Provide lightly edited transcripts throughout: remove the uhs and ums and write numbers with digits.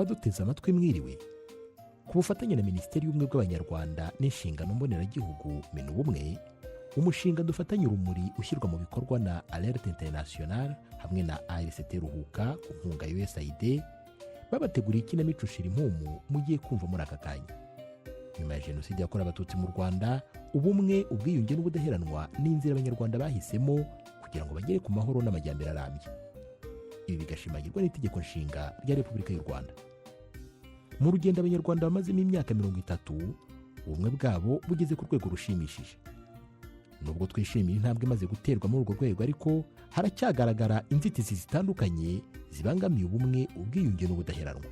Abaduteze amatwi, mwiriwe. Ku bufatanye na Minisiteri y'Ubumwe bw'Abanyarwanda n'Inshingano Mboneragihugu, Minubumwe, umushinga Dufatanye Urumuri ushyirwa mu bikorwa na Alert International hamwe na ARCT Ruhuka ku nkunga ya USAID, babateguriye ikinamico Shira Impumu mugiye kumva muri aka kanya. Nyuma ya Jenoside yakorewe Abatutsi mu Rwanda, ubumwe, ubwiyunge n'ubudaheranwa ni inzira Abanyarwanda bahisemo kugira ngo bagere ku mahoro n'amajyambere arambye. Ibi bigashimangirwa n'Itegeko Nshinga rya Repubulika y'u Rwanda. Mu rugendo Abanyarwanda bamazemo imyaka 30, ubumwe bwabo bugeze ku rwego rushimishije. Nubwo twishimiye intambwe imaze guterwa muri urwo rwego, ariko haracyagaragara inzitizi zitandukanye zibangamiye ubumwe, ubwiyunge n'ubudaheranwa.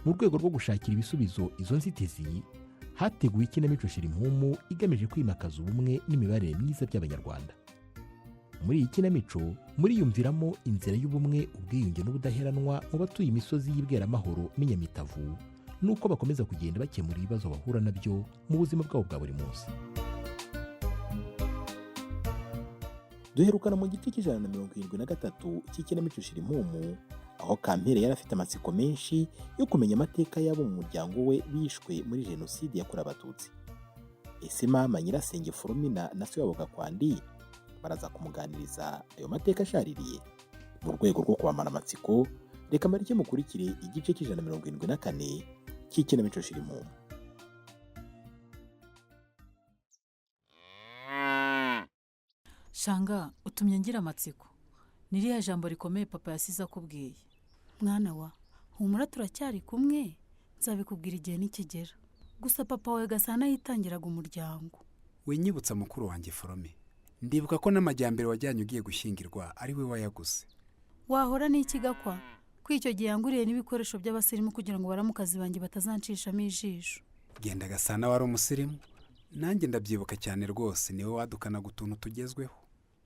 Mu rwego rwo gushakira ibisubizo izo nzitizi, hateguwe ikinamico Shira Impumu igamije kwimakaza ubumwe n'imibanire myiza by'Abanyarwanda. Muri iyi kinamico muriyumviramo inzira y'ubumwe, ubwiyunge n'ubudaheranwa mu batuye imisozi y'Ibweramahoro n'Inyamitavu, n'uko bakomeza kugenda bakemura ibibazo bahura nabyo mu buzima bwabo bwa buri munsi. Duherukana mu gice cy'173 cy'ikinamico Shira Impumu, aho Kampere yari afite amatsiko menshi yo kumenya amateka y'abo mu muryango we bishwe muri Jenoside yakorewe Abatutsi. Ese mama nyirasenge Foromina na se wabo Gakwandi baraza kumuganiriza ayo mateka ashaririye? Mu rwego rwo kubamara amatsiko, reka mbareke mukurikire igice cy'174 cy'ikinamico Shira Impumu. Shanga, utumye ngira amatsiko. Ni iriya jambo rikomeye papa yasize akubwiye? Mwana wa, humura, turacyari kumwe, nzabikubwira igihe nikigera. Gusa papa wawe Gasana yitangiraga umuryango. Winyibutsa mukuru wanjye Forome. Ndibuka ko n'amajyambere wajyanye ugiye gushyingirwa ari we wayaguze. Wahora n'iki Gakwa, ko icyo gihe yanguriye n'ibikoresho by'abasirimu kugira ngo baramukazi banjye batazanshishamo ijisho. Genda, Gasana wari umusirimu, nanjye ndabyibuka cyane rwose, niwe wadukanaga utuntu tugezweho.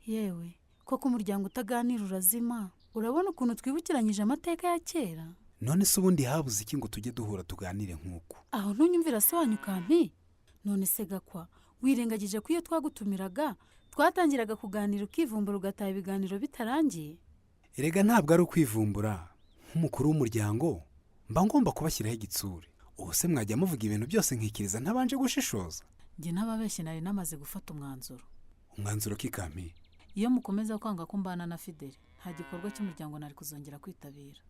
Yewe, koko umuryango utaganira urazima. Urabona ukuntu twibukiranyije amateka ya kera. None se ubundi habuze iki ngo tujye duhura tuganire nk'uku? Aho ntunyumvira se wanyu Kampi? None se Gakwa, wirengagije ko iyo twagutumiraga twatangiraga kuganira ukivumbura, ugataha ibiganiro bitarangiye? Erega ntabwo ari ukwivumbura. Nk'umukuru w'umuryango mba ngomba kubashyiraho igitsure. Ubu se mwajya muvuga ibintu byose nkikiriza ntabanje gushishoza? Njye n'ababeshyi, nari namaze gufata umwanzuro. Umwanzuro ki, Kampi? Iyo mukomeza kwanga ko mbana na Fideli, nta gikorwa cy'umuryango nari kuzongera kwitabira.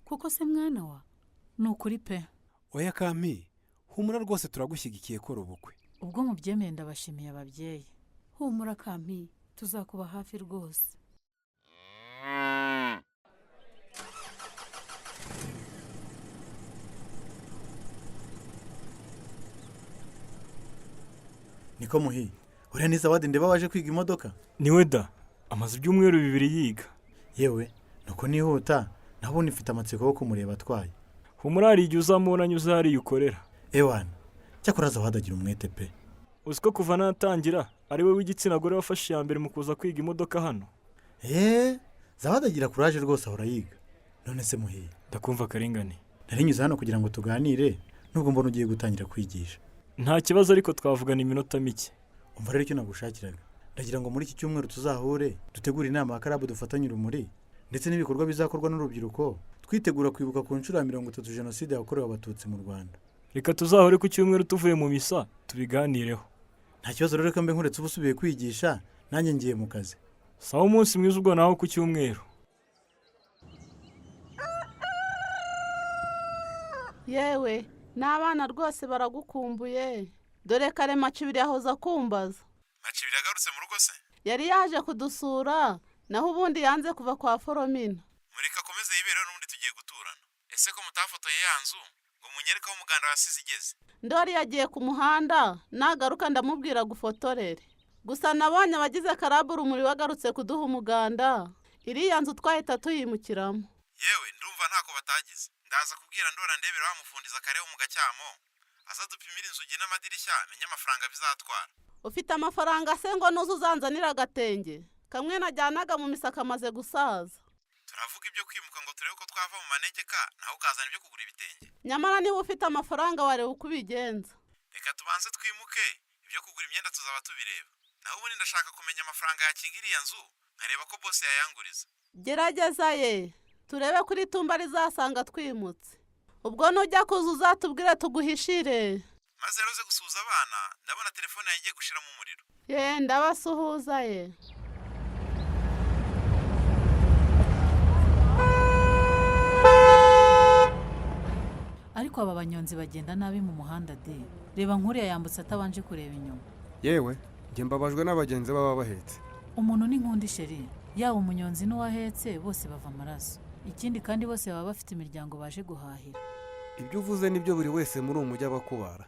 Kuko se mwana wa? Ni ukuri pe. Oya Kampi, humura rwose, turagushyigikiye, kora ubukwe. Ubwo mubyemeye ndabashimiye, ababyeyi. Humura Kampi, tuzakuba hafi rwose. Niko muhi, uriya ni Zawadi ndeba waje kwiga imodoka? Niwe da, amaze ibyumweru 2 yiga. Yewe, nuko nihuta, naho ubundi mfite amatsiko yo kumureba atwaye. Humura, hari igihe uzamubona anyuze hariya ukorera. Ewana, cyakora Zawadi agira umwete pe. Uzi ko kuva natangira ari we w'igitsina gore wafashe iya mbere mu kuza kwiga imodoka hano? Eee, Zawadi agira courage rwose, ahora yiga. None se muhiye? Ndakumva, Karengane. Nari nyuze hano kugira ngo tuganire, nubwo mbona ugiye gutangira kwigisha. Nta kibazo, ariko twavugana iminota mike. Umva rero, icyo nagushakiraga, ndagira ngo muri iki cyumweru tuzahure dutegure inama ya club Dufatanye Urumuri, ndetse n'ibikorwa bizakorwa n'urubyiruko twitegura kwibuka ku nshuro ya 30 Jenoside yakorewe Abatutsi mu Rwanda. Reka tuzahure ku cyumweru tuvuye mu misa tubiganireho. Nta kibazo rero, reka mbe nkuretse uba usubiye kwigisha, nanjye ngiye mu kazi. Sawa, umunsi mwiza ubwo, naho ku cyumweru. Yewe, n'abana rwose baragukumbuye. Dore kare Macibiri yahoze akumbaza. Macibiri yagarutse mu rugo se? Yari yaje kudusura, naho ubundi yanze kuva kwa Foromina. Mureka akomeze yibereho, n'ubundi tugiye guturana. Ese ko mutafotoye ya nzu ngo munyereke aho umuganda wasize igeze? Ndori yagiye ku muhanda, nagaruka ndamubwira gufotorere. Gusa nabonye abagize club Urumuri bagarutse kuduha umuganda, iriya nzu twahita tuyimukiramo. Yewe, ndumva ntako batagize. Ndaza kubwira Ndora ndebera wamufundiza kare wo mu Gacyamo, aza dupimire inzugi n'amadirishya, menye amafaranga bizatwara. Ufite amafaranga se ngo nuze uzanzanire agatenge kamwe najyanaga mu misa kamaze gusaza? Turavuga ibyo kwimuka ngo turebe ko twava mu manegeka, nawe ukazana ibyo kugura ibitenge. Nyamara niba ufite amafaranga wareba uko ubigenza. Reka tubanze twimuke, ibyo kugura imyenda tuzaba tubireba. Naho ubundi ndashaka kumenya amafaranga yakinga iriya nzu, nkareba ko bose yayanguriza. Gerageza ye. Turebe kuri tumba rizasanga twimutse. Ubwo nujya kuza uzatubwire tuguhishire. Maze rero uze gusuhuza abana, ndabona telefone yanjye igiye gushiramo umuriro. Ye, ndabasuhuza ye. Ariko aba banyonzi bagenda nabi mu muhanda de. Reba nk'uriya yambutse atabanje kureba inyuma. Yewe, njye mbabajwe n'abagenzi baba bahetse. Umuntu ni nkundi sheri, yaba umunyonzi n'uwahetse bose bava amaraso. Ikindi kandi bose baba bafite imiryango baje guhahira. Ibyo uvuze nibyo buri wese muri uwo mujyi aba akubara.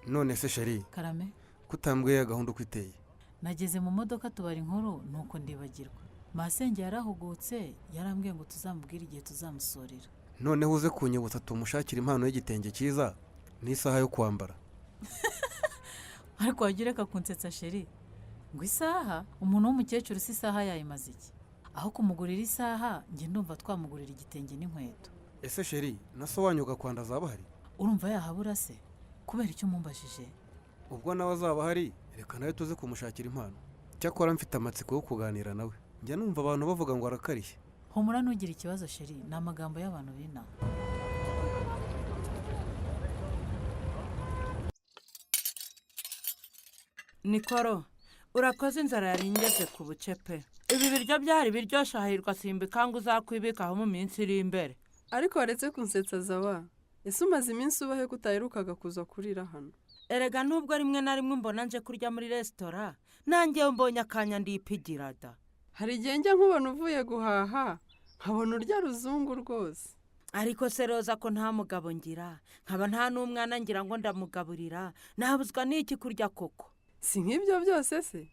None se sheri, Karame. Kutambwiye gahunda uko iteye? Nageze mu modoka tubara inkuru nuko ndibagirwa. Masenge yarahugutse, yarambwiye ngo tuzamubwire igihe tuzamusurira. Noneho uze kunyibutsa tumushakira impano y'igitenge cyiza n'isaha yo kwambara. Ariko wajya ureka kunsetsa sheri. Ngo isaha? Umuntu w'umukecuru si isaha yayimaze iki? Aho kumugurira isaha, njye ndumva twamugurira igitenge n'inkweto. Ese sheri, na so wanyu Gakwanda azaba ahari? Urumva yahabura se? Kubera icyo umumbajije? Ubwo nawe azaba ahari, reka nawe tuze kumushakira impano. Cyakora mfite amatsiko yo kuganira nawe. Njya numva abantu bavuga ngo arakariye. Humura ntugire ikibazo sheri, ni amagambo y'abantu b'inaha. Nikoro, urakoze inzara yari ingeze ku buce pe. Ibi biryo byari biryoshye hahirwa simbikanga uzakwibikaho mu minsi iri imbere. Ariko waretse kunsetsa zawa. Ese umaze iminsi ubahe ko utaherukaga kuza kurira hano? Erega nubwo rimwe na rimwe mbona nje kurya muri resitora, nanjye mbonye akanya ndipigira da. Hari igihe njya nkubona uvuye guhaha, nkabona urya ruzungu rwose. Ariko se Roza ko nta mugabo ngira, nkaba nta n'umwana ngira ngo ndamugaburira, nabuzwa n'iki kurya koko? Si nk'ibyo byose se?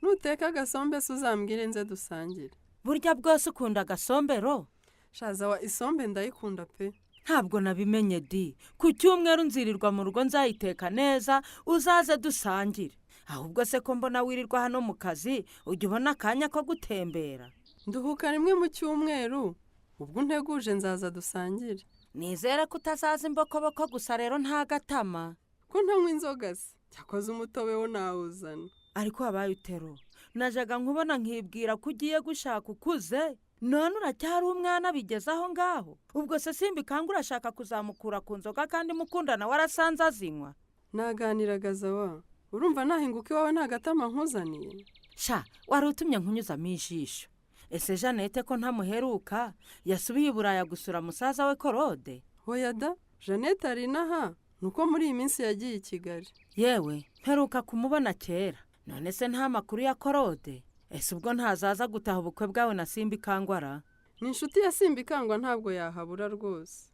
Nuteka agasombe se uzambwire nze dusangire. Burya bwose ukunda agasombe ro? Shaza wa isombe ndayikunda pe. Ntabwo nabimenye di. Ku cyumweru nzirirwa mu rugo nzayiteka neza, uzaze dusangire. Ahubwo se ko mbona wirirwa hano mu kazi, ujya ubona akanya ko gutembera? Nduhuka rimwe mu cyumweru, ubwo unteguje nzaza dusangire. Nizere ko utazaza imbokoboko gusa rero nta gatama. Ko ntanywa inzoga se? Cyakoze umutobe wo nawuzana. Ariko wabaye utero. Najaga nkubona nkibwira ko ugiye gushaka ukuze, none uracyari umwana bigeze aho ngaho. Ubwo se simbikanga urashaka kuzamukura ku nzoga kandi mukundana warasanze azinywa. Naganiraga zawa. Urumva nahinguka iwawe nta gatama nkuzaniye? Sha, wari utumye nkunyuzamo ijisho. Ese Jeannette ko ntamuheruka, yasubiye i Buraya gusura musaza we Korode? Oya da, Jeannette ari inaha, nuko muri iyi minsi yagiye i Kigali. Yewe, mperuka kumubona kera. None se nta makuru ya Korode? Ese ubwo ntazaza gutaha ubukwe bwawe na Simbikangwa? Ni inshuti ya Simbikangwa ntabwo yahabura rwose.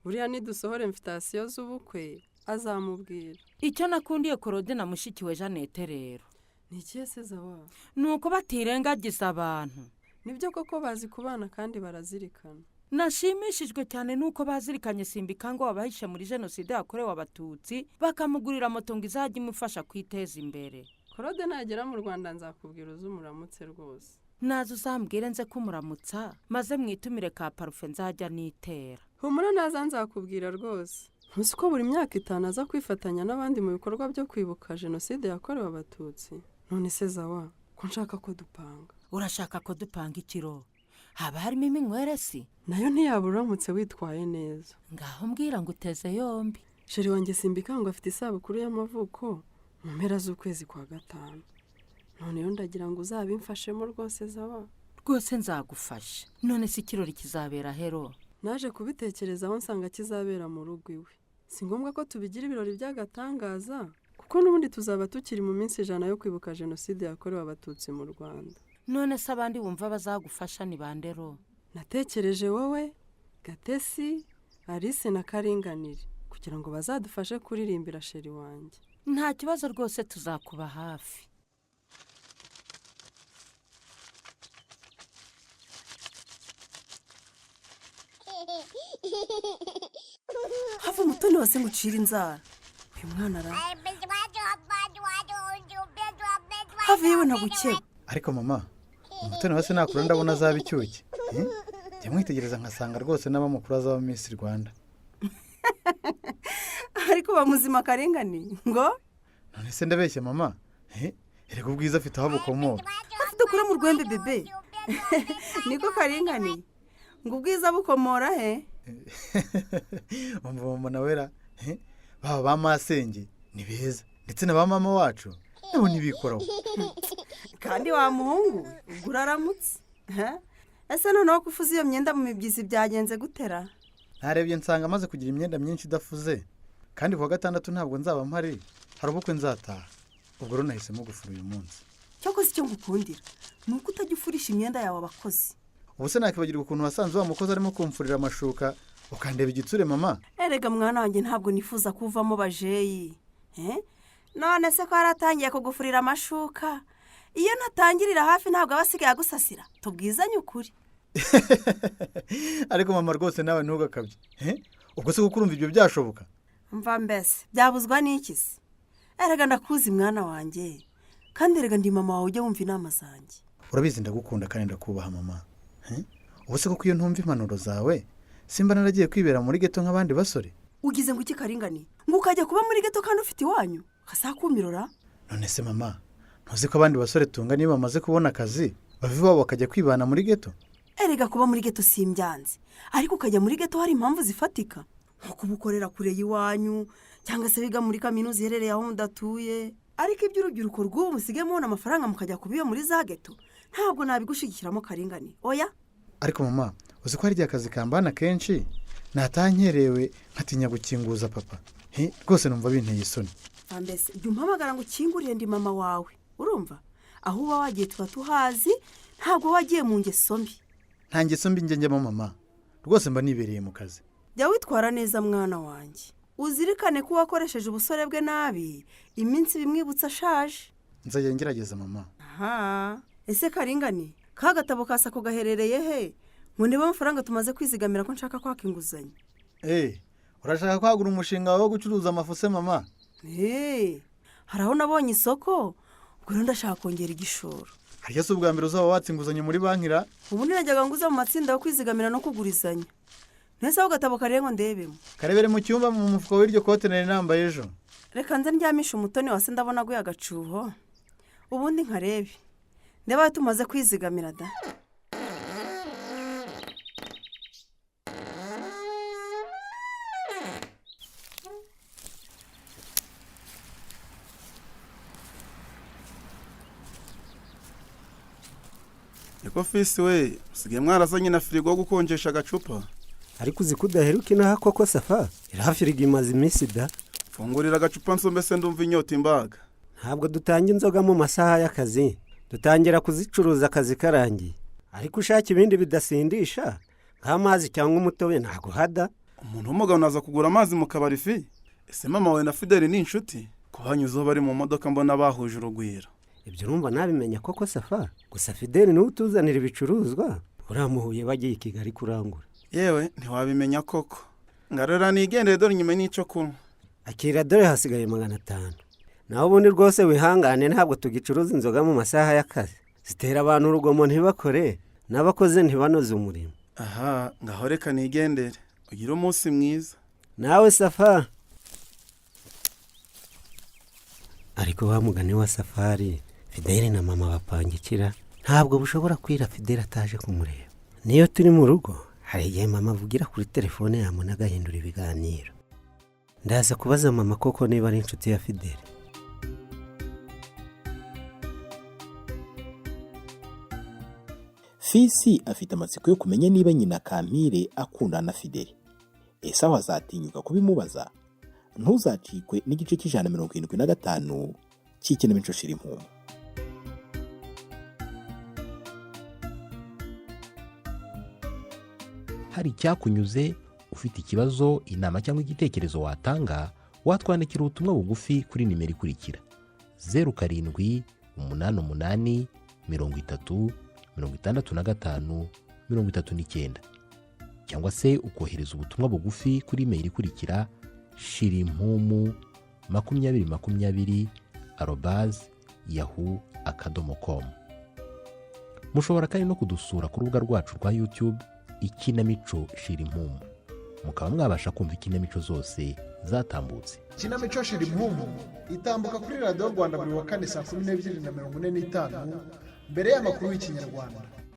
Buriya nidusohora invitasiyo z'ubukwe azamubwira. Icyo nakundiye Korode na mushiki we Jeannette rero. Ni ikihe se zawa? Ni uko batirengagiza abantu. Nibyo koko bazi kubana kandi barazirikana. Nashimishijwe cyane nuko bazirikanye Simbikangwa wabahishe muri jenoside yakorewe Abatutsi, bakamugurira moto ngo izajye imufasha kwiteza imbere. Korode nagera mu Rwanda nzakubwira uze umuramutse rwose. Naza uzambwire nze kumuramutsa, maze mwitumire ka parufe nzajya nitera. Humura naza nzakubwira rwose. Ntuzi ko buri myaka 5 aza kwifatanya n'abandi mu bikorwa byo kwibuka jenoside yakorewe Abatutsi? None se zawa, ko nshaka ko dupanga. Urashaka ko dupanga ikiro? Haba harimo iminywere si? Nayo ntiyabura uramutse witwaye neza. Ngaho mbwira ngo uteze yombi. Sheri wanjye Simbikangwa afite isabukuru y'amavuko mu mpera z'ukwezi kwa 5. None yo ndagira ngo uzabimfashemo rwose zawa. Rwose nzagufasha. None se ikirori kizabera hero? Naje kubitekerezaho nsanga kizabera mu rugo iwe. Si ngombwa ko tubigira ibirori by'agatangaza, kuko n'ubundi tuzaba tukiri mu minsi 100 yo kwibuka jenoside yakorewe Abatutsi mu Rwanda. None se abandi wumva bazagufasha ni bande ro? Natekereje wowe, Gatesi, Alice na Karinganire kugira ngo bazadufashe kuririmbira sheri wanjye. Nta kibazo rwose tuzakuba hafi. Hava umutoni wase ngucira inzara. Uyu mwana ara. Hava yewe ntagukeba. Ariko mama, umutoni wase nakura ndabona azaba icyuki. Njya mwitegereza nkasanga rwose n'abamukuru azaba Miss Rwanda. Ariko bamuzima karengane ngo? None se ndabeshya mama? Erega ubwiza afite aho bukomoka. Hafi dukura mu rwembe bebe. Niko karengane. Ngo ubwiza bukomora he? Umva mama nawe ra, baba ba masenge ni beza, ndetse na ba mama wacu nabo ntibikoraho. Kandi wa muhungu we, ubwo uraramutse. Ese noneho ko ufuze iyo myenda mu mibyizi byagenze gutera? Ntarebye nsanga amaze kugira imyenda myinshi idafuze, kandi kuwa gatandatu ntabwo nzaba mpari, hari ubukwe nzataha. Ubwo rero nahisemo gufura uyu munsi. Cyakoze icyo ngukundira ni uko utajya ufurisha imyenda yawe abakozi. Ubu se nakwibagirwa ukuntu wasanze wa mukozi arimo kumfurira amashuka ukandeba igitsure mama? Erega mwana wanjye, ntabwo nifuza kuvamo bajeyi. None se ko yaratangiye kugufurira amashuka, iyo ntatangirira hafi ntabwo aba asigaye agusasira, tubwizanye ukuri. Ariko mama rwose nawe ntugakabye. Ubwo se kuko urumva ibyo byashoboka? Mva mbese byabuzwa n'iki se? Erega ndakuzi mwana wanjye, kandi erega ndi mama wawe, ujya wumva inama zanjye. Urabizi ndagukunda kandi ndakubaha mama. Ubu se kuko iyo ntumva impanuro zawe simba naragiye kwibera muri geto nk'abandi basore? Ugize ngo iki karingani? Ngo ukajya kuba muri geto kandi ufite iwanyu kasakumirora? None se mama, ntuzi ko abandi basore tungana iyo bamaze kubona akazi bava iwabo bakajya kwibana muri geto? Erega kuba muri geto simbyanze, ariko ukajya muri geto hari impamvu zifatika, nko kuba ukorera kure y'iwanyu cyangwa se wiga muri kaminuza iherereye aho mudatuye. Ariko iby'urubyiruko rw'ubu musigaye mubona amafaranga mukajya kuba iyo muri za geto, ntabwo nabigushigikiramo karingani, oya. Ariko mama, uzi ko hari igihe akazi kambana kenshi nataha nkerewe nkatinya gukinguza papa. Rwose numva binteye isoni. Mbese jya umpamagara ngo ukingurire, ndi mama wawe, urumva? Aho uba wagiye tuba tuhazi, ntabwo wagiye mu ngeso mbi. Nta ngeso mbi njya njyamo mama, rwose mba nibereye mu kazi. Jya witwara neza mwana wanjye, uzirikane ko uwakoresheje ubusore bwe nabi iminsi bimwibutsa ashaje. Nzajya ngerageza mama. Aha, ese karingani, ka gatabo ka sako gaherereye he? Ngo ndebe amafaranga tumaze kwizigamira ko nshaka kwaka inguzanyo. Urashaka kwagura umushinga wawe wo gucuruza amafu se mama? Hari aho nabonye isoko, ubwo rero ndashaka kongera igishoro. Harya si ubwa mbere uzaba watse inguzanyo muri banki ra? Ubundi najyaga nguza mu matsinda yo kwizigamira no kugurizanya. Nese aho gatabo kariye ngo ndebemo? Karebere mu cyumba mu mufuka w'iryo kote nari nambaye ejo. Reka nze ndyamishe umutoni wase, ndabona aguye agacuho, ubundi nkarebe ndeba ayo tumaze kwizigamira da. Niko fisi we, usigaye mwarazanye na firigo yo gukonjesha agacupa. Ariko uzi ko udaheruka inaha koko safa? Iriya firigo imaze iminsi da. Fungurira agacupa nsombe se ndumva inyota imbaga. Ntabwo dutanga inzoga mu masaha y'akazi, dutangira kuzicuruza akazi karangiye. Ariko ushaka ibindi bidasindisha nk'amazi cyangwa umutobe ntabwo hada. Umuntu w'umugabo naza kugura amazi mu kabari fi? Ese mama wawe na Fideli ni inshuti? Kubanyuzeho bari mu modoka mbona bahuje urugwiro. Ibyo urumva nabimenya koko safa? Gusa Fideli niwe utuzanira ibicuruzwa, uramuhuye bagiye i Kigali kurangura. Yewe ntiwabimenya koko. Ngarura nigendere dore nyuma n'icyo kunywa. Akira dore hasigaye 500. Naho ubundi rwose wihangane, ntabwo tugicuruza inzoga mu masaha y'akazi. Zitera abantu urugomo ntibakore, n'abakoze ntibanoze umurimo. Aha, ngaho reka nigendere. Ugire umunsi mwiza. Nawe safa. Ariko wa mugani wa Safari, Fideli na mama bapangikira, ntabwo bushobora kwira Fideli ataje kumureba. Niyo turi mu rugo, hari igihe mama avugira kuri telefone yamuna agahindura ibiganiro. Ndaza kubaza mama koko niba ari inshuti ya Fideli. Fisi afite amatsiko yo kumenya niba nyina Kampire akundana na Fideli. Ese aho azatinyuka kubimubaza? Ntuzacikwe n'igice cy'175 cy'ikinamico Shira Impumu. Hari icyakunyuze, ufite ikibazo, inama cyangwa igitekerezo watanga, watwandikira ubutumwa bugufi kuri nimero ikurikira: 07 88 30 65 39, cyangwa se ukohereza ubutumwa bugufi kuri imeri ikurikira: shirimpumu 2020 @yahoo.com. Mushobora kandi no kudusura ku rubuga rwacu rwa YouTube Ikinamico Shirimpumu, mukaba mwabasha kumva ikinamico zose zatambutse. Ikinamico Shirimpumu itambuka kuri Radiyo Rwanda buri wa kane saa 12:45 mbere y'amakuru y'Ikinyarwanda.